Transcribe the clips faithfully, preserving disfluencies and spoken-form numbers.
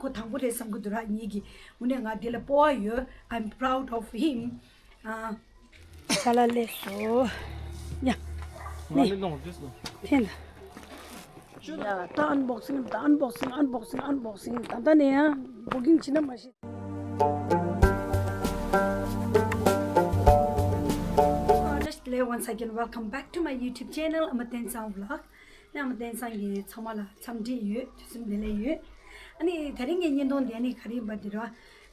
ཁོ་དང་པོ་རེད་བསམ་གི་འདུག་ར། ངེད་ཀྱི་དངོས་གནས་ང་འདི་ལ་སྤོབས་པ་ཡོད། I'm proud of him. ཨ། ཅ་ལག་སླེབས་སོང་། ཡ། ང་ནི་ནི་ནོ་ཏིས་ནོ། ཕན་ད། ཡ་ད་unboxing ད་unboxing unboxing unboxing ད་ད་ནས་ཡང་booking བྱེད་ན་མ་ཤེས། Just once again, welcome back to my YouTube channel, Ama Tensang Vlog. ཨ་མ་བསྟན་སང་གི་ཚང་མ་ལ་འཚམས་འདྲི་ཡོད། དུས་གསུམ་བདེ་ལེགས་ཡོད། ཨ་ནི་དེ་རིང་གི་བརྙན་ཐུང་འདི་ཨ་ནི་ག་རེ་ཡིན་པ་འདི་ར།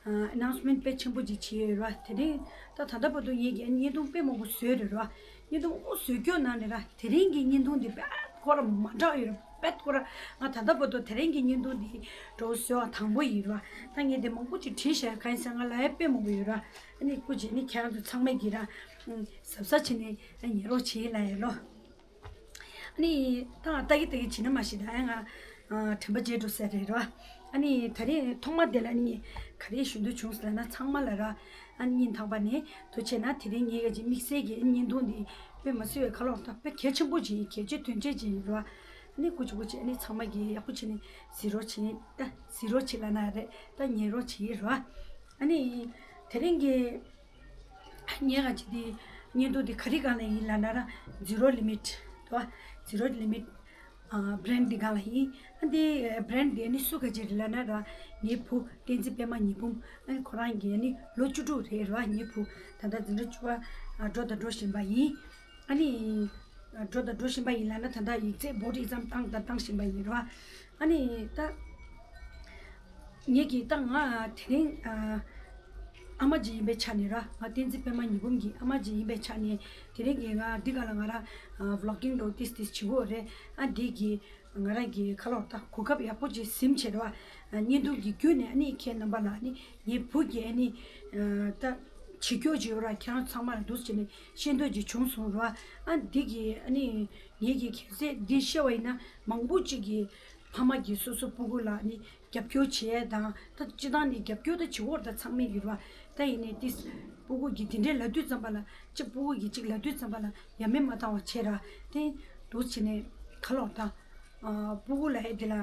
ཨ་announcement དཔེ་ཆེན་པོ་ཅིག་བྱས་ཡོད་ར། དེ་རིང་ད་ད་ལྟ་བར་དུ་ངེད་ཀྱིས་ཨ་ནི་བརྙན་ཐུང་དཔེ་མང་པོ་བཟོས་རེད་ར། བརྙན་ཐུང་མང་པོ་བཟོས་ཀྱོག་ནང་ནས་ར། དེ་རིང་གི་བརྙན་ཐུང་འདི་དཔེ་ཁོ་ར་མ་འདྲ་ཡོད་ར། དཔེ་ཁོ་ར་ང་ད་ལྟ་བར་དུ་དེ་རིང་གི་བརྙན་ཐུང་འདི་འགྲོ་བཟོས་པ་དང་པོ་ཡིན་ར། ད་ངས་འདི་མང་པོ་ཅིག་བྲིས་བཞག་གང་ཡིན་ཟེར་ང་ལ་ཡ་དཔེ་མང་པོ་ཡོད་ར། ཨ་ནི་སྐུ་མཁྱེན་ནི་ཁྱེད་རང་ཚོ་ཚང་མས་ཀྱིས་ར། གཟབ་གཟབ་བྱས་ནས་ཉན་རོགས་བྱེད་ལ་ཡ་ལོ། ཨ་ནི་ད་ལྟ་གི་ལྟ་གི་བྱེད་ན་མ་ཤེས་ད་ཡང་ང་དྲན་པ་བརྗེད་འགྲོ་ཟེར་རེད་ར། ཨ་ནི་ད་རེས་ཐོག་མ་དེ་ལ་ཨ་ནི་ག་རེ་ཞུ་འདོད་བྱུང་ཟེར་ན་ཚང་མ་ལ་ར། ཨ་ནི་སྙིང་ཐག་པ་ནས་ཐུགས་རྗེ་ཆེ་ན་དེ་རིང་ངེད་ཀྱི་དམིགས་བསལ་གྱི་བརྙན་ཐུང་འདི་དཔེ་མ་སྲིད་པའི་ཁ་ལོག་ད་དཔེ་གལ་ཆེན་པོ་ཅིག་ཡིན། གལ་ཆེ་དོན་ཆེ་ཅིག་ཡིན་ར། ཨ་ནི་སྐུ་མཁྱེན་སྐུ་མཁྱེན་ཨ་ནི་ཚང་མ་གི་ཡག་པོ་བྱས་ནས་གཟིགས་རོགས་བྱེད་ད་གཟིགས་རོགས་བྱེད་ལབ་ན་རེད་ད་ཉན་རོགས་བྱེད་ར། ཨ་ནི་དེ་རིང་གི་ངས་ག་ཅི་དེ་བརྙན་ཐུང་དེ་ག་རེ་སྒང་ལ་ཡིན་ལབ་ན་ར། Zero Limit དོ། Zero Limit ཨ་brand འདི་སྒང་ལ་ཡིན། ཨ་འདི་brand འདི་ནི་སུ་ག་ཅི་རེད་ལབ་ན་ར། ངའི་བུ་བསྟན་འཛིན་པད་མ་ཉི་འབུམ་ཨ་ནི་ཁོ་རང་གི་ཨ་ནི་ལོ་བཅུ་དྲུག་རེད་ར། ངའི་བུ་ད་ལྟ་འཛིན་གྲྭ་བཅུ་པ་ཨ་འགྲོ་དང་འགྲོ་བཞིན་པ་ཡིན། ཨ་ནི་འགྲོ་དང་འགྲོ་བཞིན་པ་ཡིན་ལབ་ན་ད་ལྟ་ཡིག་ཚད་board exam བཏང་དང་བཏང་བཞིན་པ་ཡིན་ར། ཨ་ནི་ད། ངེད་ཀྱིས་ད་ང་དེ་རིང་ཨ་ཨ་མ་ཅིག་ཡིན་པའི་ཆ་ནས་ར། ང་བསྟན་འཛིན་པད་མ་ཉི་འབུམ་གྱི་ཨ་མ་ཅིག་ཡིན་པའི་ཆ་ནས་དེ་རིང་གི་ང་འདི་ག་ལ་ང་ར་ཨ་vlogging འགྲོ་ཏིས་ཏིས་བྱེད་དགོས་རེད། ཨ་འདི་གི་ང་རང་གི་ཁ་ལོག་ད་གོ་སྐབས་ཡག་པོ་ཅིག་ཟིན་བྱས་ར། ཨ་བརྙན་ཐུང་གི་བརྒྱུད་ནས་ཨ་ནི་ཁྱེད་རྣམ་པ་ལ་ཨ་ནི་ངའི་བུ་གི་ཨ་ནི་ཨ་ད་བྱེད་སྐྱོ་ཅིག་ཡོད་ར། ཁྱེད་རང་ཚང་མ་ལ་འདུག་བྱས་ནས་ཤེས་འདོད་ཅིག་བྱུང་སོང་ར། ཨ་འདི་གི་ཨ་ནི་ངེད་ཀྱི་གལ་སྲིད་འདི་ཤེས་པ་ཡིན་ན་མང་པོ་ཅིག་གི་ཕ་མ་གིས་སོ་སོ་སྤུ་གུ་ལ་ནི་རྒྱབ་སྐྱོར་བྱས་དང་ད་སྤྱི་བཏང་ནས་རྒྱབ་སྐྱོར་ད་བྱེད་དགོས་ད་ཚང་མས་ཡོད་པ། ད་ཡིན་ནའི་ཏིས་སྤུ་གུ་གིས་དེ་འདྲའི་ལབ་དུས་ཙམ་པ་ལ་གཅིག་སྤུ་གུ་གིས་གཅིག་ལབ་དུས་ཙམ་པ་ལ་ཡ་མེད་མ་བཏང་བ་བྱས་ར། དེ་འདུག་བྱས་ནས་ཁ་ལོག་ད་སྤུ་གུ་ལ་ཡ་དེ་ལ་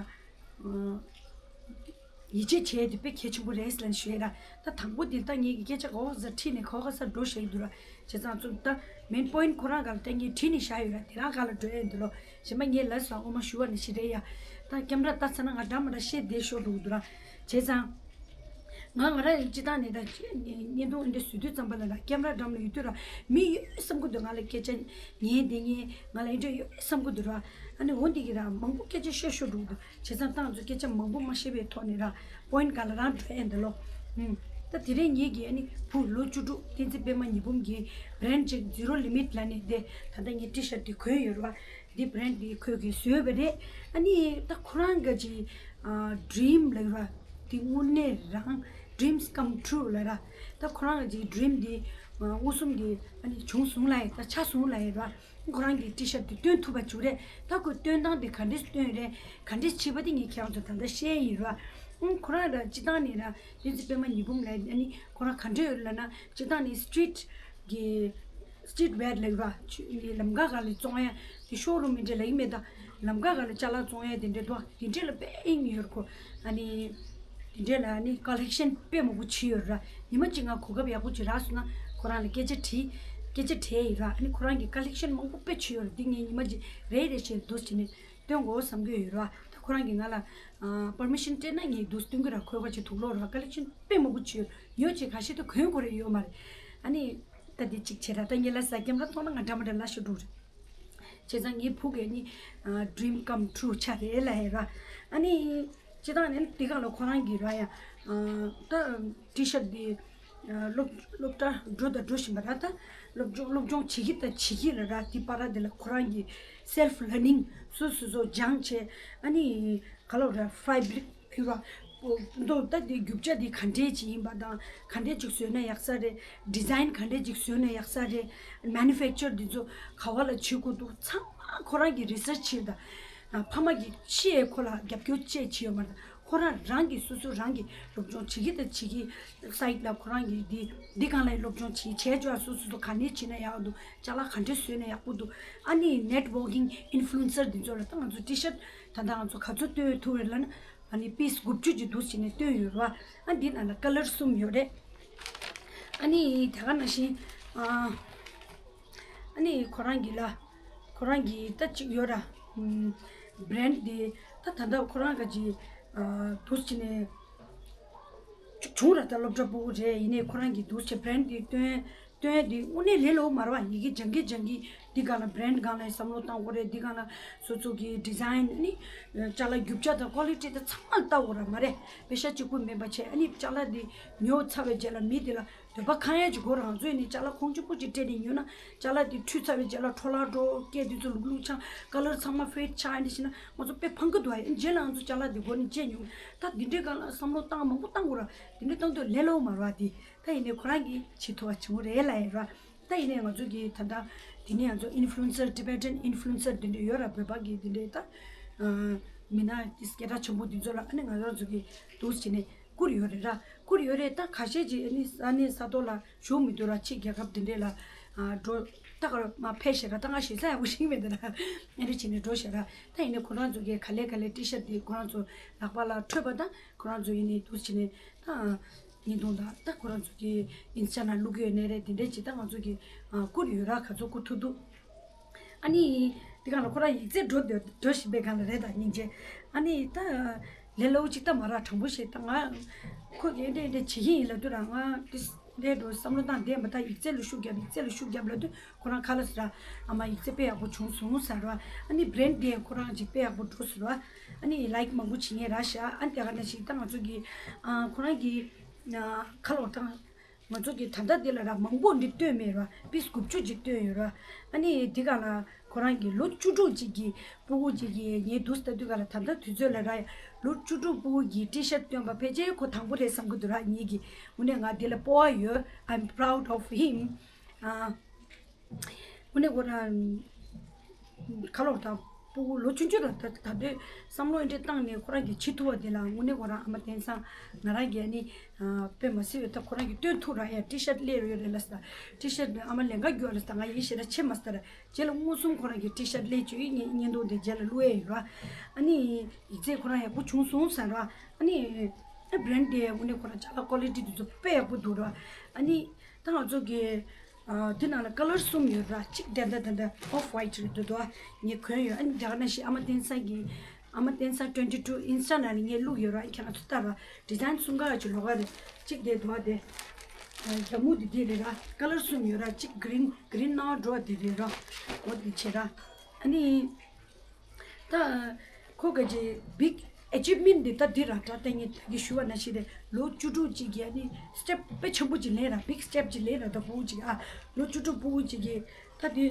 ཡིད་ཆེས་བྱས་དེ་དཔེ་གལ་ཆེན་པོ་རེད་ལབ་ཞུ་ཡ་ར། ད་དང་པོ་དེ་ད་ངེད་ཀྱི་སྐད་ཆ་ག་བ་ས་ཁྲིད་ནས་ག་བ་ས་འགྲོ་བཞག་གི་འདུག་ར། བྱས་ཙང་ཚོ་ད་main point ཁོ་རང་ག་ལ་ད་ངས་བྲིས་ནས་བཞག་ཡོད་ར། དེ་རང་ག་ལ་འགྲོ་ཡས་འདི་ལོ། གཞན་པ་ངས་ལབ་སོང་ཨོ་མ་ཞུ་བ་ནི་ཞིག་རེད་ཡ། ད་ཀེམ་ར་ལྟ་ཚར་ན་ང་འདྲ་མ་འདྲ་བཤད་བསྡད་ཤོར་འགྲོ་གི་འདུག་ར། བྱས་ཙང་། ང་ང་རང་ཡང་སྤྱི་བཏང་ནས་ད་བརྙན་ཐུང་འདི་བཟོ་དུས་ཙམ་པ་ལ་ར་ཀེམ་ར་འགྲམ་ལ་ཡོད་དུས་ར་མི་ཡོད་བསམ་གི་འདུག་ང་ལ་སྐད་ཆ་ཉན་བསྡད་མཁན་ང་ལ་ཨེ་འདྲ་ཡོད་བསམ་གི་འདུག་ར། ཨ་ནི་འོ་འདི་གི་ར་མང་པོ་སྐད་ཆ་བཤད་ཤོར་འགྲོ་གི་འདུག་བྱས་ཙང་ཏང་ཚོ་སྐད་ཆ་མང་པོ་མ་བཤད་པའི་ཐོག་ནས་ར་point ག་ལ་རང་འགྲོ་ཨེ་འདི་ལོ། ཨུམ། ད་དེ་རིང་ངེད་ཀྱི་ཨ་ནི་བུ་ལོ་བཅུ་དྲུག་བསྟན་འཛིན་པད་མ་ཉི་འབུམ་གྱི་brand ཅིག་Zero Limit ལབ་ནས་དེ་ད་ལྟ་ངས་T-shirt དེ་གོན་ཡོད་ར། འདི་brand འདི་ཁོས་ཀྱིས་བཟོས་པ་རེད། ཨ་ནི་ད་ཁོ་རང་གི་ཅིག་ཨ་dream ལབ་ར། འདི་དངོས་གནས་རང་dreams come true ལབ་ར། ད་ཁོ་རང་གི་ཅིག་dream འདི་ཨ་མངོན་སུམ་གྱི་ཨ་ནི་བྱུང་སོང་ལབ་ཡ་ད་ཆགས་སོང་ལབ་ཡ་ར། ཁོ་རང་གི་T-shirt དེ་སྟོན་ཐུབ་པ་བྱུང་རེད། ད་ཁོས་སྟོན་སྟངས་དེ་ག་འདྲས་སྟོན་རེད། ག་འདྲས་བྱས་པ་དེ་ངས་ཁྱེད་རང་ཚོ་ད་ལྟ་བཤད་ཡིན་ར། ཨང་ཁོ་རང་ར་སྤྱི་བཏང་ནས་ར་བསྟན་འཛིན་པད་མ་ཉི་འབུམ་ལ་ཨ་ནི་ཁོ་རང་ག་འདྲས་ཡོད་ལབ་ན་སྤྱི་བཏང་ནས་street གི་street wear ལབ་ར། ཆུ་ནི་ལམ་ཁ་སྒང་ལ་བཙོང་ཡ་དེ་showroom མི་འདྲ་ལ་ཡིན་མེད་ད། ལམ་ཁ་སྒང་ལ་ཅ་ལག་བཙོང་ཡ་དེ་འདྲས་འདུག་དེ་འདྲས་ལ་དཔེ་ཨིན་ཡོད་ཁོ། ཨ་ནི་དེ་འདྲས་ལ་ཨ་ནི་collection དཔེ་མང་པོ་བྱས་ཡོད་ར། ཉི་མ་གཅིག་ང་གོ་སྐབས་ཡག་པོ་ཅིག་རག་སོང་ན་ཁོ་རང་ལ་སྐད་ཆ་དྲིས། སྐད་ཆ་དྲིས་ཡིན་ར། ཨ་ནི་ཁོ་རང་གི་collection མང་པོ་དཔེ་བྱས་ཡོད་ར། འདི་ངས་ཉི་མ་གཅིག་རེ་རེ་བྱས་འདུག་བྱས་ནས་སྟོན་དགོས་བསམ་གྱི་ཡོད་ར། ད་ཁོ་རང་གིས་ང་ལ་ཨ་permission སྤྲད་ན་ངས་འདུག་སྟོན་གྱི་ར། ཁོའི་ཁ་ཆེ་དུག་ལོག་ར། collection དཔེ་མང་པོ་བྱས་ཡོད། ཉོ་ཆེ་ཁ་ཤས་དེ་གོན་དགོས་རེ་ཡོད་མ་རེད། ཨ་ནི་ད་འདི་གཅིག་བྱས་ར། ད་ངས་ལ་ཟ་camera མཐོང་ན་ང་འདྲ་མ་འདྲ་ལ་ཤོར་འགྲོ་རེད། བྱས་ཙང་ངའི་བུ་གི་ནི་ཨ་dream come true ཆགས་རེད་ལབ་ཡ་ར། ཨ་ནི་སྤྱི་བཏང་ནི་དེ་ག་ལ་ཁོ་རང་གི་ར་ཡ་ཨ་ད་T-shirt འདི་ཨ་སློབ་སློབ་གྲྭ་འགྲོ་དང་འགྲོ་བཞིན་པ་ར། ད་སློབ་སྦྱོང་སློབ་སྦྱོང་བྱེད་ཀྱི་དང་བྱེད་ཀྱི་ལ་ར། དེ་བར་དེ་ལ་ཁོ་རང་གི་self learning སོ་སོ་སོ་སྦྱངས་བྱས། ཨ་ནི་ག་ལ་ར་fabric ཕུལ་བ། མདོ་ད་དེ་རྒྱུ་ཆ་དེ་ག་འདྲས་ཅིག་ཡིན་པ་དང་ག་འདྲས་ཅིག་བཟོས་ན་ཡག་ས་རེད། design ག་འདྲས་ཅིག་བཟོས་ན་ཡག་ས་རེད། manufacture དེ་ཚོ་ག་བ་ལ་བྱེད་དགོས་འདུག་ཚང་མ་ཁོ་རང་གིས་research བྱས་དང་། ཕ་མ་གིས་ཅི་ཡས་ཁོ་ལ་རྒྱབ་སྐྱོར་ཅི་ཡས་བྱས་ཡོད་མ་རེད། ཁོ་རང་རང་གིས་སོ་སོ་རང་གིས་སློབ་སྦྱོང་བྱེད་ཀྱི་དང་བྱེད་ཀྱི་side ལ་ཁོ་རང་གིས་འདི་འདི་སྒང་ལ་སློབ་སྦྱོང་བྱེད་བྱས་ཅོག་སོ་སོ་སོ་ག་ནས་བྱེད་ན་ཡག་འདུག་ཅ་ལག་ག་འདྲས་བཟོས་ན་ཡག་པོ་འདུག་ཨ་ནི་networking influencer འདི་ཚོ་ལ་ད་ང་ཚོ་T-shirt ད་ལྟ་ང་ཚོ་ག་ཚོད་སྟོན་ཐུབ་རེད་ལབ་ན། ཨ་ནི་པིས་དགུ་བཅུ་ཅིག་འདུག་བྱས་ནས་བཏོན་ཡོད་རེད་བ། ཨ་འདི་ནང་ལ་ཀ་ལར་གསུམ་ཡོད་རེད། ཨ་ནི་དེ་ག་ནང་བཞིན་ཨ་ཨ་ནི་ཁོ་རང་གི་ལ་ཁོ་རང་གི་ད་ཅིག་ཡོད་ར། ཨམ་བྷི་རེན་ཌི་དེ་ད་ད་ལྟ་ཁོ་རང་ག་ཅིག་ཨ་འདུག་བྱས་ནས་ཅིག་བྱུང་ར། ད་སློབ་གྲྭ་ཕྲུ་གུ་རེད། ཡིན་ནའི་ཁོ་རང་གི་འདུག་བྱས་བྷི་རེན་ཌི་དེ་བཏོན་བཏོན་ཡ་དེ་དངོས་གནས་ལས་སླ་པོ་མ་རེད་བ། ཡི་གེ་སྦྱང་གི་སྦྱང་གི་འདི་སྒང་ལ་བྷི་རེན་ཌི་སྒང་ལ་བསམ་བློ་བཏང་དགོས་རེད། འདི་སྒང་ལ་སོ་སོ་གི་ཌི་ཛའིན་ནི་ཅ་ལག་རྒྱུ་ཆ་དང་ཀོ་ལི་ཊི་དང་ཚང་མ་ལ་ལྟ་དགོས་ར་མ་རེད། པེ་ཤ་གཅིག་པུ་མིན་པ་བྱས། ཨ་ནི་ཅ་ལག་འདི་ཉོ་ཚར་བའི་རྗེས་ལ་མི་དེ་ལ་འདོད་པ་ཁེངས་ཡ་ཅིག་དགོས་ར། ང་ཚོ་ཡིན་ནའི་ཅ་ལག་ཁོང་ཆུང་པོ་ཅིག་སྤྲད་ནས་ཉོས་ན་ཅ་ལག་དེ་འཁྲུད་ཚར་བའི་རྗེས་ལ་འཕྲོ་བརླག་འགྲོ། སྐད་དེ་ཚོ་ལུག་ལུག་ཆགས། ཀ་ལར་ཚང་མ་ཕེཌ་ཆགས། ཨ་ནི་བྱས་ན་ང་ཚོ་དཔེ་ཕངས་ཀྱི་འདུག་ཨ། རྗེས་ལ་ང་ཚོ་ཅ་ལག་འདི་སྒོ་ནས་བརྗེས་མྱོང་། ད་འདི་འདྲའི་སྒང་ལ་བསམ་བློ་བཏང་མང་པོ་བཏང་དགོས་ར། འདི་འདྲ་བཏང་དུས་ལས་སླ་པོ་མ་རེད་བ། འདི་ད་ཡིན་ནའི་ཁོ་རང་གིས་བྱེད་ཐུབ་པ་བྱུང་རེད་ལབ་ཡ་ར། ད་ཡིན་ནའི་ང་ཚོ་གི་ད་ལྟ་འདི་ནས་ང་ཚོ་ཨིན་ཕུ་ལུ་ཨེན་སར། ཊི་བེ་ཊན་ཨིན་ཕུ་ལུ་ཨེན་སར་འདི་འདྲ་ཡོད་ར། བོད་པ་གི་འདི་འདྲའི་ད་མི་སྣ་སྐད་གྲགས་ཆེན་པོ་འདི་ཚོ་ལ་ཨ་ནི་ང་རང་ཚོ་གི་འདུག་བྱས་ནས་བསྐུར་ཡོད་རེད་ར། བསྐུར་ཡོད་རེད། ད་ཁ་ཤས་ཅིག་ཨ་ནི་ས་གནས་ས་ཐོག་ལ་བཞུགས་མི་འདུག་ར། ཕྱི་རྒྱལ་ཁབ་འདི་འདྲས་ལ་ཨ་འགྲོ་ད་ག་ར་མ་ཕེབས་ཤག་ར། ད་ང་ཞེ་ས་ཡག་པོ་ཞིག་མེད་འདུག་ར། ཨ་རེ་བྱས་ནས་འགྲོ་ཤག་ར། ད་ཡིན་ནའི་ཁོ་རང་ཚོ་གིས་ག་ལེ་ག་ལེ་ཊི་ཤར་ཊི་དེ་ཁོ་རང་ཚོ་ལག་པ་ལ་འཕྲོད་པ་དང་ཁོ་རང་ཚོ་ཡིན་ནའི་འདུག་བྱས་ནས་ད་བརྙན་ཐུང་དང་ད་ཁོ་རང་ཚོ་གི་ཨིན་སི་ཊ་ནང་བླུག་གི་ཡོད་ནའི་རེད། དེ་འདྲས་ཅིག་ད་ང་ཚོ་གིས་ཨ་བསྐུར་ཡོད་ར། ག་ཚོད་བསྐུར་ཐུབ་འདུག་ཨ་ནི་དེ་ག་ལ་ཁོ་རང་ཡིག་ཚད་འགྲོ་འདོད་འགྲོ་བཞིན་པའི་སྒང་ལ་རེད། ད་སྙིང་རྗེ། ཨ་ནི་ད་ལས་སླ་པོ་ཅིག་ད་མ་རེད། དྲང་པོ་བཤད། ད་ང་ཁོ་གིས་འདྲ་འདྲ་བྱེད་ཀྱི་ཡིན་ལབ་དུས་ར། ང་དེ་འདྲ་འགྲོ་བསམ་བློ་བཏང་བསྡད་མ། ད་ཡིག་ཚད་ལ་ཤུགས་རྒྱབ། ཡིག་ཚད་ལ་ཤུགས་རྒྱབ་ལབ་དུས་ཁོ་རང་ཁ་ལག་ཟེར་ར། ཨ་མ་ཡིག་ཚད་དཔེ་ཡག་པོ་བྱུང་སོང་ཟེར་ར། ཨ་ནི་བྷི་རེན་ཌི་དེ་ཁོ་རང་ཅིག་དཔེ་ཡག་པོ་འགྲོ་ཟེར་ར། ཨ་ནི་ལའིཀ་མང་པོ་བྱེད་མཁན་རག་ཤག་ཨ་ནི་དེ་ག་ནང་བཞིན་ད་ང་ཚོ་གི་ཨ་ཁོ་རང་གི་ཨ་ཁ་ལོག་དང་། ང་ཚོ་གི་ད་ལྟ་འདི་ལ་ར་མང་པོ་འདི་བཏོན་མེད་ར། པིས་དགུ་བཅུ་ཅིག་བཏོན་ཡོད་ར། ཨ་ནི་འདི་ག་ལ་ཁོ་རང་གི་ལོ་བཅུ་དྲུག་ཅིག་གི་སྤུ་གུ་ཅིག་གི་ངའི་འདུག་ལྟ་དུས་ག་ལ་ད་ལྟ་དུས་ཚོད་ལ་ར་ལོ་བཅུ་དྲུག་སྤུ་གུ་གི་ཊི་ཤར་ཊི་བཏོན་པ་ཕལ་ཆེར་ཁོ་དང་པོ་རེད་བསམ་གི་འདུག་ར། ངེད་ཀྱི་དངོས་གནས་ང་འདི་ལ་སྤོབས་པ་ཡོད། I'm proud of him. ཨ། དངོས་གནས་ཁོ་རང་ཁ་ལོག་དང་སྤུ་གུ་ལོ་ཆུང་ཆུང་ར། ད་ད་དུས་བསམ་བློ་འདྲ་བཏང་ནས་ཁོ་རང་གིས་བྱེད་ཐུབ་པ་དེ་ལ་དངོས་གནས་ཁོ་རང་ཨ་མ་བསྟན་བཟང་ང་རང་གིས་ཨ་ནི་ཨ་དཔེ་མ་སྲིད་པའི་ད་ཁོ་རང་གིས་སྟོན་ཐུབ་ར། ཡ་ཊི་ཤར་ཊི་སླེབས་ཡོད་རེད་ལབ་སོང་། ཊི་ཤར་ཊི་ཨ་མ་ལེན་ག་རྒྱུགས་ལབ་སོང་། ད་ང་ཡིད་ཞེ་དྲག་ཆེ་མ་སོང་ར། རྗེས་ལ་མངོན་སུམ་ཁོ་རང་གིས་ཊི་ཤར་ཊི་སླེབས་བྱུང་། ངས་བརྙན་ཐུང་དེ་རྗེས་ལ་བླུག་ཡས་ཡོད་ར། ཨ་ནི་ཡིག་ཚད་ཁོ་རང་ཡག་པོ་བྱུང་སོང་ཟེར་ར། ཨ་ནི་ཨ་བྷི་རེན་ཌི་དེ་དངོས་གནས་ཁོ་རང་ཅ་ལག་ཀོ་ལི་ཊི་དེ་ཚོ་དཔེ་ཡག་པོ་འདུག་ར། ཨ་ནི་ད་ང་ཚོ་གི་ཨ་དེ་ནང་ལ་ཀ་ལར་གསུམ་ཡོད་ར། གཅིག་དེ་འདྲ་དེ་འདྲ་ཨོཕ་ཝའིཊ་རེད་འདུག་དོ། ངས་གོན་ཡོད། ཨ་ནི་དེ་ག་ནང་བཞིན་ཨ་མ་བསྟན་བཟང་གི་ཨ་མ་བསྟན་བཟང་ཊུ་ཝེན་ཊི་ཊུ་ཨིན་སི་ཊ་ནང་ལ་ངས་བླུགས་ཡོད་ར། ཨ་ཁྱེད་རང་ཚོ་ལྟ་ར། ཌི་ཛའིན་གསུམ་ཀ་ཅིག་ལོགས་ཀ་རེད། གཅིག་དེ་འདུག་དེ་རྒྱ་སྨུག་དེ་དེ་རེད་ར། ཀ་ལར་གསུམ་ཡོད་ར། གཅིག་གི་རིན་གི་རིན་ནང་འགྲོ་བ་དེ་རེད་ར། འོ་དེ་བྱས་ར། ཨ་ནི་ད་ཁོ་ག་ཅིག་བིག་ཨེ་ཅིབ་མེན་ཊི་འདི་ད་འདི་ར། ད་ལྟ་ངས་ད་གིན་ཞུ་བ་ནང་བཞིན་རེད། ལོ་བཅུ་དྲུག་ཅིག་གིས་ཨ་ནི་སི་ཊེབ་དཔེ་ཆེན་པོ་ཅིག་ལེན་ར། བིག་སི་ཊེབ་ཅིག་ལེན་ར། ད་སྤུ་གུ་ཅིག་ཨ་ལོ་བཅུ་དྲུག་སྤུ་གུ་ཅིག་གིས་ད་འདི་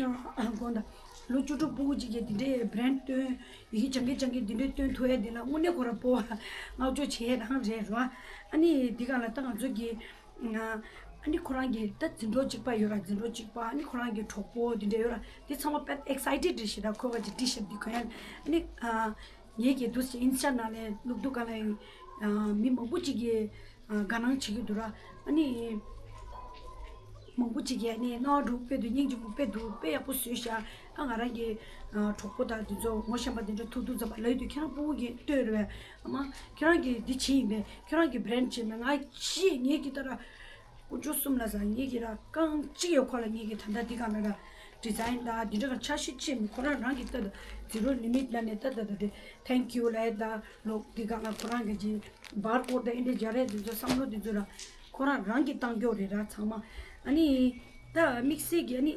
ཨ་དགོངས་དག་ལོ་བཅུ་དྲུག་སྤུ་གུ་ཅིག་གིས་འདི་འདྲའི་བྷི་རེན་ཌི་བཏོན། ཡི་གེ་སྦྱང་གིན་སྦྱང་གིན་འདི་འདྲའི་བཏོན་ཐུབ་ཡས་འདི་ལ་དངོས་གནས་ཁོ་རང་སྤོབས་པ་བསྔགས་བརྗོད་བྱེད་ཡས་རང་རེད་ར། ཨ་ནི་འདི་ག་ལ་ད་ང་ཚོ་གི་ཨ་ནི་ཁོ་རང་གི་ད་འཛིན་གྲོགས་གཅིག་པ་ཡོད་ར། འཛིན་གྲོགས་གཅིག་པ། ཨ་ནི་ཁོ་རང་གི་གྲོགས་པོ་འདི་འདྲ་ཡོད་ར། འདི་ཚང་མ་དཔེ་ཨེག་སའི་ཊེཌ་རེད་ཤག་ར། ཁོ་ག་ཅིག་ཊི་ཤར་ཊི་འདི་གོན་ཡ། ཨ་ནི་ཨ་ངེད་ཀྱི་འདུག་སེ་ཨིན་སི་ཊ་ནང་ལ་བླུགས་དུས་ག་ལ་ཨ་མི་མང་པོ་ཅིག་གིས་ཨ་དགའ་སྣང་བྱེད་ཀྱི་འདུག་ར། ཨ་ནི་མང་པོ་ཅིག་གིས་ཨ་ནི་རྣ་བ་འགྲོ་དཔེ་འདུག་སྙིང་རྗེ་མོ་དཔེ་འདུག་དཔེ་ཡག་པོ་བཟོས་ཤག་ཨ་ང་རང་གི་ཨ་གྲོགས་པོ་དང་འདི་ཚོ་ངོ་ཤེས་པ་འདི་འདྲ་ཐུག་དུས་ཙམ་པ་ལབ་དུས་ཁྱེད་རང་སྤུ་གུ་གིས་ལྟོས་རེད་པས། ཨ་མ་ཁྱེད་རང་གིས་འདི་བྱས་ཡིན་པས། ཁྱེད་རང་གིས་བྷི་རེན་ཌི་བྱས་མེད། ང་ཅི་ངེད་ཀྱི་ད་ར་དཀོན་མཆོག་གསུམ་ལ་ཟ། ངེད་ཀྱི་ར་རྐང་གཅིག་ཡོད་ཁོ་ལ། ངེད་ཀྱི་ད་ལྟ་འདི་ག་ལ་ར་ཌི་ཛའིན་དང་འདི་འདྲ་ག་འཆར་གཞི་ཅི་མེད། ཁོ་རང་རང་གིས་ལྟ་དུས་ཛི་རོ་ལི་མིཊ་ལ་ནས་ལྟ་ད་ད་དེ་ཐེང་ཀིའུ་ལ་ད་ལོག་འདི་ག་ལ་ཁོ་རང་གི་ཅི་བར་ཀོཌ་དང་ཨེ་འདྲ་རྒྱག་རེས་འདི་ཚོ་བསམ་བློ་འདི་ཚོ་ར་ཁོ་རང་རང་གིས་བཏང་རྒྱུ་རེད་ར་ཚང་མ། ཨ་ནི་ད་དམིགས་བསལ་གྱི་ཨ་ནི།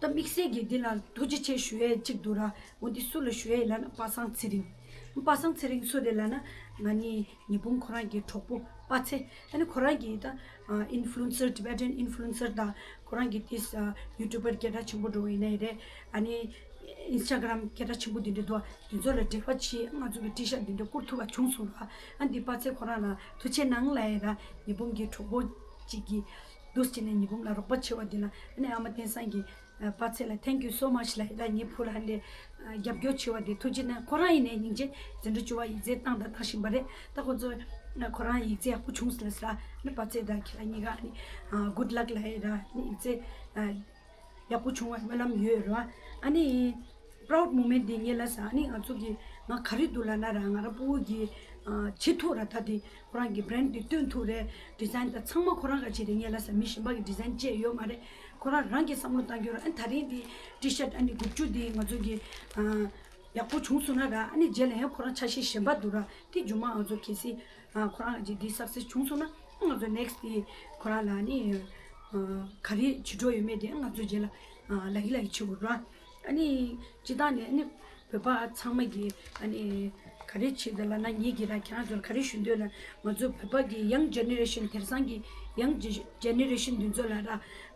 ད་དམིགས་བསལ་གྱིས་འདི་ལ་ཐུགས་རྗེ་ཆེ་ཞུ་ཡས་གཅིག་འདུག་ར། འོ་འདི་སུ་ལ་ཞུ་ཡས་ལབ་ན་པ་སངས་ཚེ་རིང་། པ་སངས་ཚེ་རིང་སུ་རེད་ལབ་ན་ང་གཉིས་ཉི་འབུམ་ཁོ་རང་གི་གྲོགས་པོ་པ་ཚེ། ཨ་ནི་ཁོ་རང་གིས་ད་ཨིན་ཕུ་ལུ་ཨེན་སར་ཊི་བེ་ཊན་ཨིན་ཕུ་ལུ་ཨེན་སར་དང་ཁོ་རང་གི་ཏིས་ཡུ་ཊུ་བར་སྐད་གྲགས་ཆེན་པོ་འགྲོ་བ་ཡིན་ནའི་རེད། ཨ་ནི་ཨིན་སི་ཊ་གྷ་རམ་སྐད་གྲགས་ཆེན་པོ་འདི་འདྲ་འདུག་འདི་ཚོ་ལ་འབྲེལ་བ་བྱས་ང་ཚོ་གི་ཊི་ཤར་ཊི་འདི་འདྲ་བསྐུར་ཐུབ་པ་བྱུང་སོང་ར། ཨ་འདི་པ་ཚེ་ཁོ་རང་ལ་ཐུགས་རྗེ་གནང་ལབ་ཡས་ར། ཉི་འབུམ་གྱི་གྲོགས་པོ་གཅིག་གིས་འདུག་སེ་བྱས་ནས་ཉི་འབུམ་ལ་རོགས་པ་བྱས་པ་འདི་ལ་ཨ་ནི་ཨ་མ་བསྟན་བཟང་གིས་པ་ཚེ་ལ་thank you so much ལབ་ཡས་ར། ངའི་བུ་ལ་འདི་རྒྱབ་སྐྱོར་བྱས་པ་འདི་ཐུགས་རྗེ་གནང་། ཁོ་རང་ཡིན་ནའི་སྙིང་རྗེ། འཛིན་གྲྭ་བཅུ་པ་ཡིག་ཚད་བཏང་དང་བཏང་བཞིན་པ་རེད། ད་ཁོ་ཚོ་ཁོ་རང་ཡིག་ཚད་ཡག་པོ་བྱུང་ཟེར་ལབ་ས་ར། ཨ་ནི་པ་ཚེ་དང་ཁྱེད་རང་གཉིས་ཀ་ཨ་ནི་good luck ལབ་ཡས་ར། ཨ་ནི་ཡིག་ཚད་ཡག་པོ་བྱུང་བའི་སྨོན་ལམ་ཡོད་རེད་བ། ཨ་ནི་ proud moment དེ་ངས་ལབ་ས། ཨ་ནི་ང་ཚོ་གི་ང་ག་རེ་འདུག་ལབ་ན་ར། ང་རང་ཕྲུ་གུ་གི་ཨ་བྱེད་ཐུབ་ར། ད་དེ་ཁོ་རང་གི་brand དེ་སྟོན་ཐུབ་རེད། design དང་ཚང་མ་ཁོ་རང་ག་བྱེད་རེད། ངས་ལབ་ས་མི་གཞན་པ་གི་design བྱས་ཡོད་མ་རེད། ཁོ་རང་རང་གི་བསམ་བློ་བཏང་རྒྱུ་ར། ཨ་ནི་ད་རིང་དེ་T-shirt ཨ་ནི་དགུ་བཅུ་དེ་ང་ཚོ་གི་ཨ་ཡག་པོ་བྱུང་སོང་ན་ར། ཨ་ནི་རྗེས་ལ་ཡང་ཁོ་རང་ཆ་ཤས་གཞན་པ་འདུག་ར། དེ་རྗེས་མ་ང་ཚོ་གལ་སྲིད་ཨ་ཁོ་རང་གི་འདི་success བྱུང་སོང་ན། ང་ཚོ་next དེ་ཁོ་རང་ལ་ནི་ཨ་ག་རེ་བྱེད་འགྲོ་ཡོད་མེད་དེ་ང་ཚོ་རྗེས་ལ་ཨ་ལབ་ཀྱི་ལབ་ཀྱི་བྱེད་དགོས་ར། ཨ་ནི་སྤྱིར་བཏང་ནས་ཨ་ནི་བོད་པ་ཚང་མ་གི་ཨ་ནི་ག་རེ་བྱེད་འདོད་ལབ་ན། ངེད་ཀྱིས་ར་ཁྱེད་རང་ཚོ་ལ་ག་རེ་ཞུ་འདོད་ལབ་ན། ང་ཚོ་བོད་པ་གི་young generation དེང་སང་གི་young generation འདི་ཚོ་ལ་ར།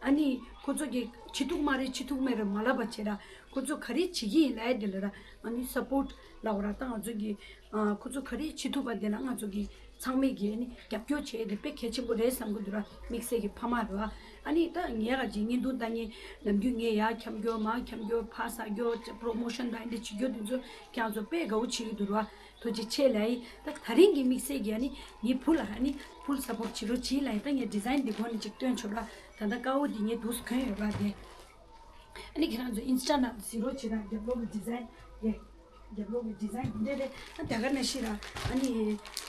ཨ་ནི་ཁོ་ཚོ་གི་བྱེད་ཐུབ་མ་རེད། བྱེད་ཐུབ་མེད་རེད་མ་ལབ་པ་བྱས་ར། ཁོ་ཚོ་ག་རེ་བྱེད་ཀྱི་ཡིན་ལབ་ཡ་དེ་ལ་ར། ཨ་ནི་support ལབ་དགོས་ར། ད་ང་ཚོ་གི་ཨ་ཁོ་ཚོ་ག་རེ་བྱེད་ཐུབ་པ་དེ་ལ་ང་ཚོ་གི་ཚང་མས་ཀྱིས་ཨ་ནི་རྒྱབ་སྐྱོར་བྱེད་ཡ་དེ་དཔེ་གལ་ཆེན་པོ་རེད་བསམ་གྱི་འདུག་ར། དམིགས་བསལ་གྱི་ཕ་མ་ར། ཨ་ནི་ད་ངས་ག་ཅིག་བརྙན་ཐུང་ལྟ་མཁན་ནམ་རྒྱུན་ངས་ཡར་འཁྱམ་རྒྱུ་མར་འཁྱམ་རྒྱུ་ཕར་ཟ་རྒྱུ་promotion དང་འདི་བྱེད་རྒྱུ་དེ་ཚོ་ཁྱེད་རང་ཚོ་དཔེ་དགའ་བོ་བྱེད་ཀྱི་འདུག་ར། ཐུགས་རྗེ་ཆེ་ལབ་ཡིན། ད་དེ་རིང་གི་དམིགས་བསལ་གྱི་ཨ་ནི་ངའི་བུ་ལ་ཨ་ནི་full support བྱེད་རོགས་བྱེད་ལབ་ཡིན། ད་ངས་design འདི་སྒོ་ནས་ཅིག་སྟོན་ཆོག་ར། ད་ལྟ་དཀར་པོ་འདི་ངས་འདུག་སེ་གོན་ཡོད་ར། དེ་ཨ་ནི་ཁྱེད་རང་ཚོ་Insta ནང་གཟིགས་རོགས་བྱེད་ར། རྒྱབ་ལོགས་ཀྱི་design དེ། རྒྱབ་ལོགས་ཀྱི་design འདི་འདྲ་རེད། ཨ་ད་ག་ནང་བཞིན་ར། ཨ་ནི་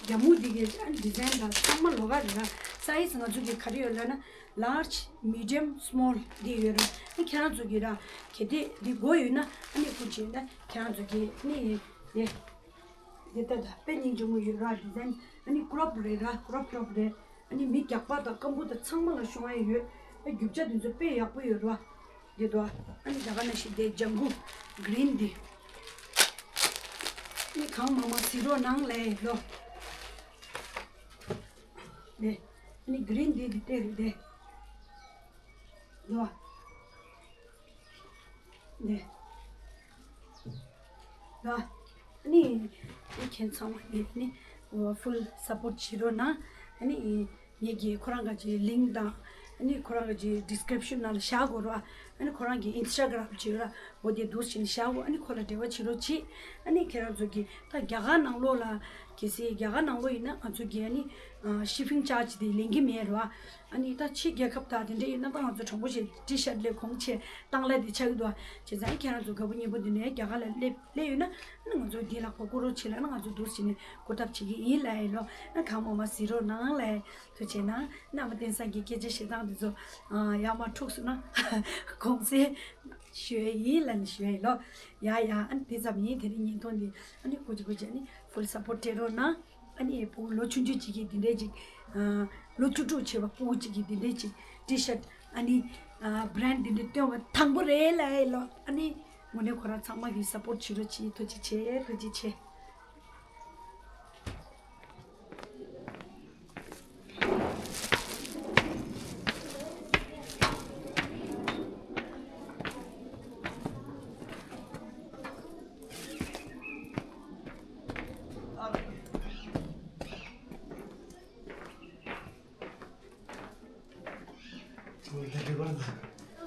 རྒྱབ་མུ་འདི་གའི་ཨ་ནི་design དང་ཚང་མ་ལོགས་ཀ་རེད་ར། size ང་ཚོ་གི་ག་རེ་ཡོད་ལབ་ན་large, medium, small འདི་ཡོད་ར། ཨ་ཁྱེད་རང་ཚོ་གི་ར་གལ་ཏེ་འདི་དགོས་ཡོད་ན་ཨ་ནི་སྐུ་མཁྱེན་ན་ཁྱེད་རང་ཚོ་གི་ཨ་ནི་དེ་འདི་ལྟ་ད་དཔེ་སྙིང་རྗེ་མོ་ཡོད་ར། design ཨ་ནི་crop རེད་ར། crop top རེད། ཨ་ནི་མི་རྒྱགས་པ་དང་སྐམ་པོ་དང་ཚང་མ་ལ་ཤོང་ཡ་ཡོད། ཨ་རྒྱུ་ཆ་དེ་ཚོ་དཔེ་ཡག་པོ་ཡོད་ར། འདི་དོ། ཨ་ནི་ད་ག་ནང་བཞིན་དེ་ལྗང་གུ་green འདི། ཨ་ནི་གང་མང་མང་གཟིགས་རོགས་གནང་ལབ་ཡིན་ལོ། ནས། ཨ་ནི་green འདི་འདི་སྟེར་རེད་དེ། དོ། ནས། དོ། ཨ་ནི། ཨ་ཁྱེད་ཚང་མ་ནི་ཨ་ནི། full support བྱེད་རོགས་གནང་། ཨ་ནི། ངེད་ཀྱིས་ཁོ་རང་ག་ཅིག་link དང་། ཨ་ནི་ཁོ་རང་ག་ཅིག་description ནང་ལ་བཞག་དགོས་ར། ཨ་ནི་ཁོ་རང་གི་Instagram ཅིག་ཡོད་ར། འོ་དེ་འདུག་སེ་བྱས་ནས་བཞག་གོ། ཨ་ནི་ཁོ་ལ་འབྲེལ་བ་བྱེད་རོགས་བྱེད། ཨ་ནི་ཁྱེད་རང་ཚོ་གིས་ད་རྒྱ་གར་ནང་ལོགས་ལ། གལ་སྲིད་རྒྱ་གར་ནང་ལོགས་ཡིན་ན་ང་ཚོ་གིས་ཨ་ནི་shipping charge དེ་ལེན་གྱི་མེད་ར། ཨ་ནི་ད་ཕྱི་རྒྱལ་ཁབ་དང་དེ་འདྲ་ཡིན་ན་ད་ང་ཚོ་དྲང་པོ་བྱས་T-shirt ལས་གོང་ཆེ་བཏང་ལ་དེ་ཆགས་ཀྱི་འདུག་བ། བྱས་ཙང་ཁྱེད་རང་ཚོ་དགའ་པོ་ཉེ་པོ་འདི་ནས་རྒྱ་གར་ལ་སླེབས་སླེབས་ཡོད་ན། ཨ་ནི་ང་ཚོ་འདི་ལ་གོ་སྐུ་རོགས་བྱེད་ལ་ན་ང་ཚོ་འདུག་སེ་བྱས་ནས་གོ་ཐབས་བྱེད་ཀྱི་ཡིན་ལབ་ཡིན་ལོ། ཨ་གང་མང་མང་གཟིགས་རོགས་གནང་ལབ་ཡིན། ཐུགས་རྗེ་གནང་། རྣམ་པ་བསྟན་བཟང་གི་སྐད་ཆ་བཤད་སྟངས་དེ་ཚོ་ཡག་མ་འཁྲུགས་སོང་ན་དགོངས་སེལ་ཞུ་ཡ་ཡིན་ལབ་ནས་ཞུ་ཡ་ཡིན་ལོ། ཡ་ཡ། ཨ་ནི་དེ་ཙམ་ཡིན། དེ་རིང་བརྙན་ཐུང་འདི་ཨ་ནི་སྐུ་མཁྱེན་སྐུ་མཁྱེན་ཨ་ནི་full support སྤྲད་རོགས་གནང་། ཨ་ནི་ཕྲུ་གུ་ལོ་ཆུང་ཆུང་ཅིག་གིས་འདི་འདྲས་ཅིག་ལོ་བཅུ་དྲུག་བྱས་པ་ཕྲུ་གུ་ཅིག་གིས་འདི་འདྲས་ཅིག་T-shirt ཨ་ནི་brand འདི་འདྲས་སྟོན་པ་དང་པོ་རེད་ལབ་ཡ་ཡིན་ལོ། ཨ་ནི་དངོས་གནས་ཁོ་རང་ཚང་མ་གིས་support བྱེད་རོགས་གྱིས། ཐུགས་རྗེ་ཆེ། ཐུགས་རྗེ་ཆེ།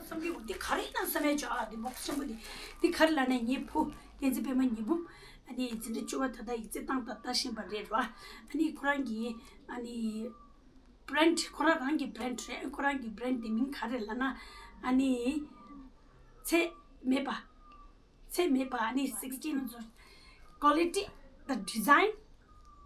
བསམ་གྱི་འདུག་འདི་ག་རེ་ཡིན་ན་བསམ་ཡ་ཅིག་ཨ་འདི་box ཆེན་པོ་འདི། འདི་ག་རེ་ལབ་ན་ངའི་བུ་བསྟན་འཛིན་པད་མ་ཉི་འབུམ། ཨ་ནི་འཛིན་གྲྭ་བཅུ་པ་ད་ལྟ་ཡིག་ཚད་བཏང་ད་ལྟ་བཞིན་པ་རེད་ར། ཨ་ནི་ཁོ་རང་གི་ཨ་ནི་brand ཁོ་རང་རང་གི་brand རེད། ཁོ་རང་གི་brand དེ་མིང་ག་རེ་ལབ་ན། ཨ་ནི་ཚད་མེད་པ། ཚད་མེད་པ། ཨ་ནི་sixteen ཚོ་quality དང་design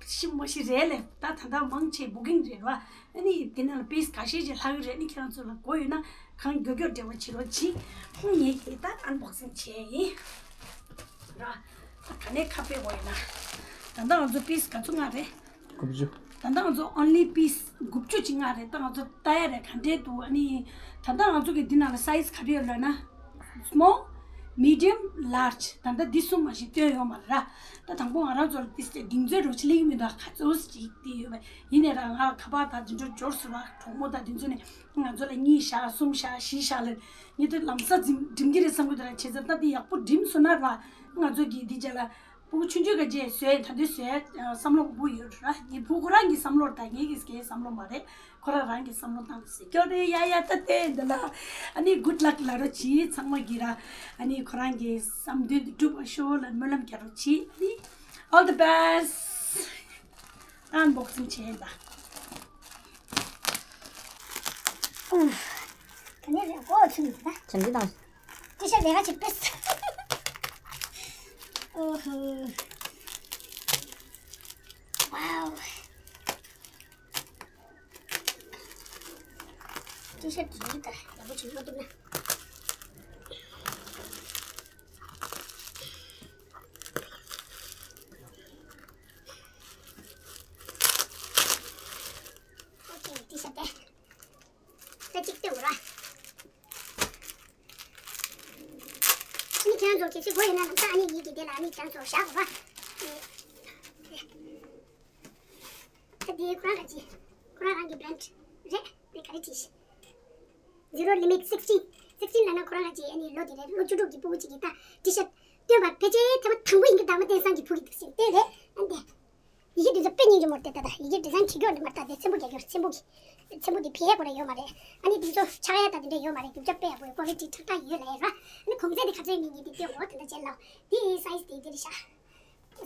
ཤི་མ་ཤི་རེད་ལས། ད་ད་ལྟ་མང་ཆེ་booking རེད་བ། ཨ་ནི་དེ་ནང་ལ་piece ཁ་ཤས་ཅིག་ལྷག་གི་རེད། ཨ་ནི་ཁྱེད་རང་ཚོ་ལ་དགོས་ཡོད་ན་གང་མགྱོགས་མགྱོགས་འབྲེལ་བ་བྱེད་རོགས་གྱིས། ཨ་ནི་ངས་དེ་ད་unboxing བྱས་ཡིན་ར། ད་ག་ནས་ཁ་ཕྱེ་དགོས་ཡོད་ན། ད་ལྟ་ང་ཚོ་piece ག་ཚོད་མངགས་རེད། དགུ་བཅུ། ད་ལྟ་ང་ཚོ་only piece དགུ་བཅུ་ཅིག་མངགས་རེད། ད་ང་ཚོ་ལྟ་ཡ་རེད་ག་འདྲས་འདུག་ཨ་ནི་ད་ལྟ་ང་ཚོ་གི་འདི་ནང་ལ་size ག་རེ་ཡོད་ལབ་ན། small, medium, large ད་ལྟ་འདི་གསུམ་མ་ཞིག་སྟོན་ཡོད་མ་རེད་ར། ད་དང་པོ་ང་རང་ཚོ་ལ་ཏིས་ཏེ་གདིང་ཚོད་རོ་ཆི་ལེགས་མི་འདུག་ག་ཚོད་ཅིག་དེ་ཡོད་པ་ཡིན་ནའི་ར། ང་ཁ་པར་དང་འདི་འདྲ་འབྱོར་སོང་ར། གྲོགས་མོ་དང་འདི་ཚོ་ནས་ང་ཚོ་ལ་གཉིས་བཞག་གསུམ་བཞག་བཞི་བཞག་ལབ། ངས་དེ་ལམ་སང་འགྲིམ་འགྲིམ་གྱི་རེད་བསམ་གྱི་འདུག་ར། བྱས་ཙང་ད་འདི་ཡག་པོ་འགྲིམ་སོང་ན་ར། ང་ཚོ་གི་འདི་རྗེས་ལ་ཕྲུ་གུ་ཆུང་ཆུང་ག་རྗེས་བཟོས་ད་འདི་བཟོས་བསམ་བློ་སྤོ་ཡོད་ར། ངའི་ཕྲུ་གུ་རང་གི་བསམ་བློ་དང་ངའི་གི་སྐད་བསམ་བློ་མ་རེད། ཁོ་རང་རང་གི་བསམ་བློ་བཏང་ཟེར་སྐྱོ་རེད། ཡ་ཡ་ད་ལྟའི་འདི་ལ་ཨ་ནི་good luck ལབ་རོགས་གྱིས་ཚང་མ་གིས་ར། ཨ་ནི་ཁོ་རང་གི་བསམ་འདུན་འདི་འགྲུབ་པ་ཤོག་ལ་སྨོན་ལམ་རྒྱག་རོགས་གྱིས། ཨ་ནི་all the best། unboxing བྱས་ད། ཨུམ། ག་ནས་རེད་གོ་ཆུ་ནི་ད། བྱམས་བརྩེ་དང་། ཅི་ཤ་ལས་ཀ་ཅིག་ཕེས། ཨོ་ཧོ། ཝའོ། ཊི་ཤར་ཊི་དེ་ཡིན་ད། ཡག་པོ་བྱུང་མ་ཐུབ་ན། ཨོ་ཁེ། ཊི་ཤར་ཊི་དེ། ད་གཅིག་སྟོན་དགོས་ར། ཨ་ནི་ཁྱེད་རང་ཚོ་གལ་སྲིད་དགོས་ཡོད་ན་ལམ་སང་ཨ་ནི་ཡིད་ཀྱི་དེ་ལ་ཨ་ནི་ཁྱེད་རང་ཚོ་བཞག་དགོས་ར། ད་དེ་ཁོ་རང་ག་ཅི། ཁོ་རང་རང་གི་བྷ་རན་ཌི་རེད། དེ་ག་རེ་བྲིས་ཤག Zero Limit sixteen། sixteen ལབ་ན་ཁོ་རང་ག་ཅི་ཨ་ནི་ལོ་དེ་རེད། ལོ་བཅུ་དྲུག་གི་སྤུ་གུ་གཅིག་གིས་ད་ཊི་ཤར་ཊི་སྟོན་པ་ཕལ་ཆེར་ཐེངས་མ་དང་པོ་ཡིན་གྱི། ད་མ་བསྟན་སང་གི་བུ་གི་འདུག་ཟེར་བསྟན་རེད། ཨ་ནི་ཡི་གེ་འདི་ཚོ་དཔེ་སྙིང་རྗེ་མོ་རེད་དེ། ད་ད་ཡི་གེ་ཌི་ཛའིན་བྲིས་རྒྱུ་འདི་མ་རེད། ད་དེ་ཚེམ་བུ་རྒྱག་རྒྱུ་རེད། ཚེམ་བུ་གི། ཚེམ་བུ་འདི་ཕི་ཡས་ཁོ་རང་ཡོད་མ་རེད། ཨ་ནི་འདི་ཚོ་ཆག་ཡ་ད་དེ་འདྲ་ཡོད་མ་རེད། རྒྱུ་ཆ་དཔེ་ཡག་པོ་ཡོད། ཀོ་ལི་ཊི་ཁྲག་ཁྲག་ཡོད་ལ་ཡོད་ར། ཨ་ནི་གོང་ཚད་དེ་ག་ཚོད་ཡིན་ངེས་འདི་སྟོན་འོ་དེ་འདྲ་བྱས་ལ། དེ་སའི་ཛི་དེ་འདི་རེད་ཤག་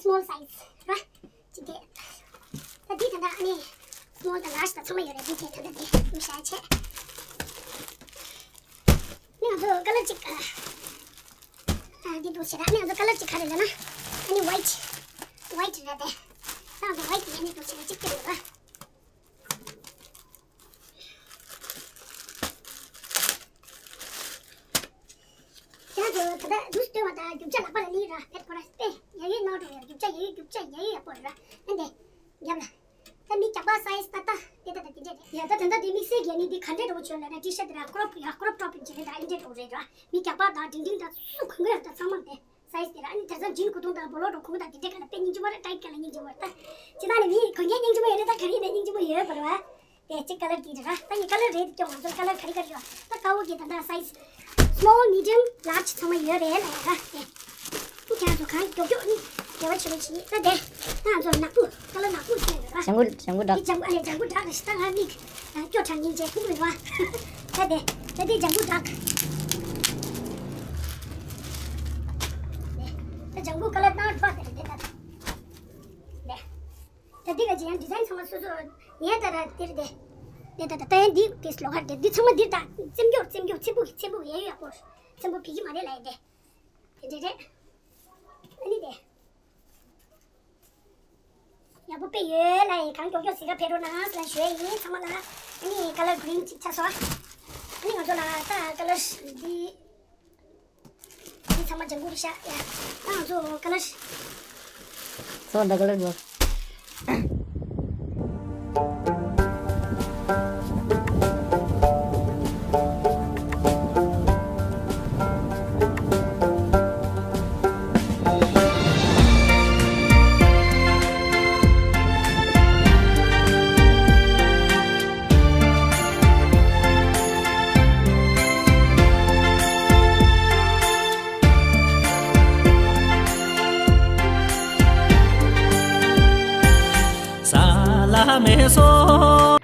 སི་མོལ་སའི་ཛི་ར། ཅི་དེ། ད་འདི་ད་ད་ཨ་ནི་སི་མོལ་དང་ལཱར་ཇི་ད་ཚང་མ་ཡོད་རེད། འདི་དེ་ད་ད་དེ་ཡོད་ཤག་བྱས། ནི་ང་ཚོ་ཀ་ལར་གཅིག་ཨ། ཨ་འདི་འདུག་བྱས་ར། ནི་ང་ཚོ་ཀ་ལར་གཅིག་ག་རེ་ལབ་ན། ཨ་ནི་ཝའིཊ། ཝའིཊ་རེད་དེ། ད་ང་ཚོ་ཝའིཊ་ཡིན་ནི་འདུག་བྱས་ར། གཅིག་སྟོན་དགོས་ར། ཁྱེད་རང་ཚོ་ད་ལྟ་འདུག་སྟོན་པ་དང་རྒྱུ་ཆ་ལག་པ་ལ་ལི་ར་ཕེབས་ཁོ་ར་སྤེ་ཡ་ཡོད་ནོར་འགྲོ་ཡ། རྒྱུ་ཆ་ཡ་ཡོད། རྒྱུ་ཆ་ཡ་ཡོད་ཡག་པོ་རེད་ར། ཨ་འདི་རྒྱབ་ལ། ད་མི་རྒྱག་པ་སའི་ཛི་ད་ལྟ་དེ་ད་ད་དེ་འདྲས་རེད་ཡ། ད་ད་ལྟ་དེ་དམིགས་བསལ་གྱི་ནི་འདི་ག་འདྲས་འགྲོ་བྱོས་ལབ་ན། ཊི་ཤར་ཊི་དེ་ར་ཀོ་རོབ་ཡ་ཀོ་རོབ་ཀྲོབ་བྱས་ནས་ད་ཨ་འདྲས་འགྲོ་རེད་ར། མི་རྒྱག་པ་དང་འབྲིང་འབྲིང་དང་སུ་གོན་གོན་ཡ་ད་ཚང་མ་དེ། སའི་ཛི་དེ་ར། ཨ་ནི་དེང་སང་ཇིན་གོས་ཐུང་དང་པོ་ལོ་འགྲོ་གོན་དང་དེ་འདྲས་ག་ལ་དཔེ་སྙིང་རྗེ་མོ་རེད། ཊའིཊ་ག་ལ་སྙིང་རྗེ་མོ་རེད་ད། ཅི་ད་ནི་མི་གོན་མཁན་སྙིང་རྗེ་མོ་ཡོད་རེད། ད་ག་རེ་ནས་སྙིང་རྗེ་མོ་ཡོད་པ་རེད་བ། དེ་གཅིག་ཀ་ལར་གྱི་རེད་ར། ད་ངས་ཀ་ལར་རེད་སྐྱོང་། ང་ཚོར་ཀ་ལར་ག་རེ་ག་རེ་ཡོད། ད་དཀར་པོ་གི་ད་ད་སའི་ཛི་སི་མོལ་མི་ཌི་ཡམ་ལཱར་ཇི་ཚང་མ་ཡོད་རེད་ལ་ཡ་ར། དེ་ཁྱེད་རང་ཚོ་གང་མགྱོགས་མགྱོགས་ནི་བདེ་བ་ཆེན་པོ་བྱེད། ད་དེ་ད་ང་ཚོ་ནག་པོ་ཀ་ལར་ནག་པོ་ཅན་ཡོད་ར། ལྗང་གུ་ལྗང་གུ་འདྲ། དེ་ལྗང་གུ་ཨ་ལས་ལྗང་གུ་འདྲ་རེད་ཤག་ད་ང་མིག་སྐྱོ་དྲགས་སྙིང་རྗེ་ཐུག་མི་རུང་བ། ད་དེ་ད་དེ་ལྗང་གུ་འདྲ། ད་ལྗང་གུ་ཀ་ལར་ནང་ཕོག་དེ་རེད་དེ་ད་དེ། ད་འདི་ག་ཅི་ཡང་ཌི་ཛའིན་ཚང་མ་སོ་སོ་ངའི་ལྟར་འདིར་དེ། དེ་ད་ད་ད་ཡང་འདི་དེ་ལོགས་ཀར་དེ་འདི་ཚང་མ་འདིར་ད་རྩེ་མགྱོགས་རྩེ་མགྱོགས་ཚེམ་བུ་གི་ཚེམ་བུ་གི་ཡ་ཡོད་ཡག་པོ། ཚེམ་བུ་ཕིག་གི་མ་རེད་ལ་ཡ་དེ། དེ་འདྲ་རེད། ཨ་ནི་དེ། ཡག་པོ་དཔེ་ཡོད་ལ་ཡ། གང་མགྱོགས་མགྱོགས་ཟིན་ག་ཕེབས་རོགས་གནང་ལ་ཞུ་ཡ་ཡིན་ཚང་མ་ལ། ཨ་ནི་ཀ་ལར་གི་རིན་གཅིག་ཆགས་སོང་། ཨ་ནི་ང་ཚོ་ལ་ད་ཀ་ལར་འདི། འདི་ཚང་མ་ལྗང་གུ་རེད་ཤག་ཡ། ད་ང་ཚོ་ཀ་ལར། ཚང་མ་ད་ཀ་ལར་དགོས། ས་ལ་མེ་སོ།